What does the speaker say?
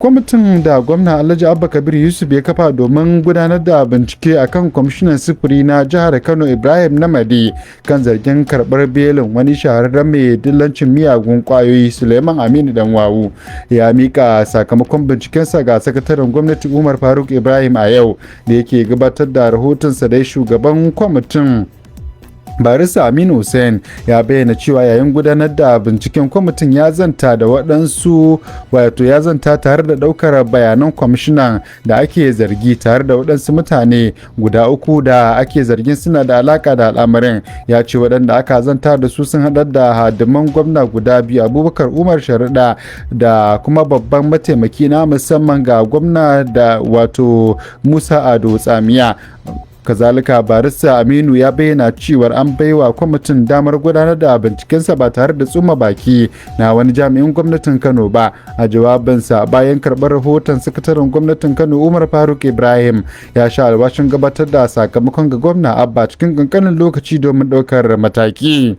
Kwamitin da Gwamna Alhaji Abba Kabir Yusuf ya kafa domin gudanar da bincike akan Kwamishinan Sufuri na Jihar Kano Ibrahim Namadi kan zargin karɓar belin wani shahararren mai dillancin miyagun ƙwayoyi Suleiman Aminu Danwawu ya mika sakamakon bincikensa ga Sakataren Gwamnati Umar Faruk Ibrahim a yau. Da yake gabatar da rahotonsa dai, shugaban kwamitin, Barista Aminu Hussein, ya bayyana cewa yayin gudanar da binciken, kwamitin ya zanta da waɗansu, wato ya zanta tare da ɗaukar bayanan kwamishinan da ake zargi tare da waɗansu mutane guda uku da ake zargin suna da alaka da al'amarin. Ya ce waɗanda aka zanta da su sun haɗar da hadiman gwamna guda biyu, Abubakar Umar Sharuɗa da kuma babban mataimaki na musamman ga gwamna da wato Musa Ado Tsamiya. Kazalika, Barista Aminu ya bayyana cewar an baiwa kwamitin damar gudanar da bincikensa ba tare da tsuma baki na wani jami'in gwamnatin Kano ba. A jawabinsa bayan karɓar rahoton, Sakataren Gwamnatin Kano Umar Faruk Ibrahim ya sha alwashin gabatar da sakamakon ga Gwamna Abba cikin kankanin lokaci domin ɗaukar mataki.